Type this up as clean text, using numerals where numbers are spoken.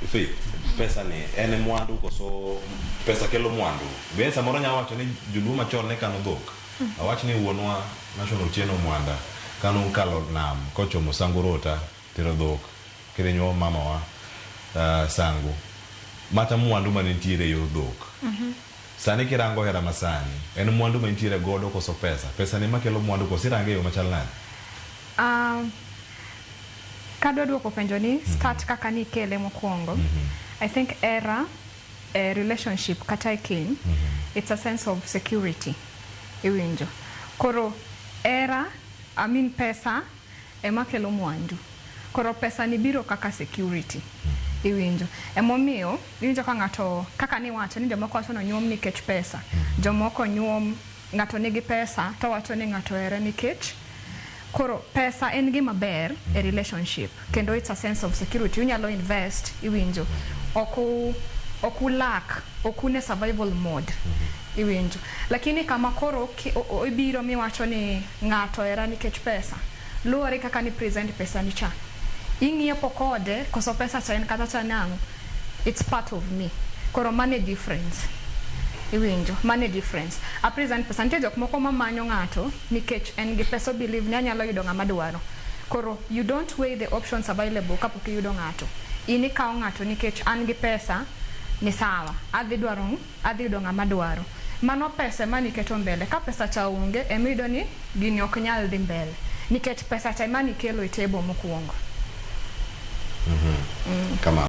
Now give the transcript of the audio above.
Faith, pesa ni en mwandu koso pesa kelo mwandu? Be samoro nyalo wacho ni joluo machon ne kano dhok. Awach ni wuonwa National Otieno Mwanda kano kalo nam kochomo Sango Rota tero dhok kendo nyuomo mamawa Sango. Mata mwandu mane nitiere e yor dhok. Sani kirango hera masani, en mwandu ma intiere godo koso pesa? Pesa ni makelo mwandu koso irange e yo machal nade? Kadwa duoko penjo ni start kaka nikele mokwongo. I think era e relationship kata e keny, it's a sense of security. Iwinjo. Koro era, I mean, pesa ema kelo mwandu. Koro pesa ni biro kaka security. Iwinjo. Emomiyo iwinjo ka ng'ato kaka niwacho ni jomoko wacho ni onyuom nikech pesa. Jomoko nyuom ng'ato nigi pesa to wacho ni ng'ato here nikech. Koro pesa en gima ber e relationship kendo it's a sense of security. Unyalo invest, iwinjo. Ok ulak, ok un e survival mode. Iwinjo. Lakini kama koro ibiro miwacho ni ng'ato hera nikech pesa, luwore kaka ni present pesa ni cha. Ing'iepo kode koso pesa cha en kata cha nang'o? It's part of me. Koro mano e difference. Iwinjo, mano e difference. A present pesa, nitie jok moko mamanyo ng'ato nikech en gi pesa, believe ni anyalo yudo ng'ama dwaro. Koro you don't weigh the options available kapok iyudo ng'ato. In ikawo ng'ato nikech an gi pesa ni sawa, adhi dwaro, adhi yudo ng'ama dwaro. Mano pesa ema niketo mbele. Ka pesa cha onge, emiyudo ni gini ok nyal dhi mbele. Nikech pesa cha ema nikelo e table mokwongo. Kamano.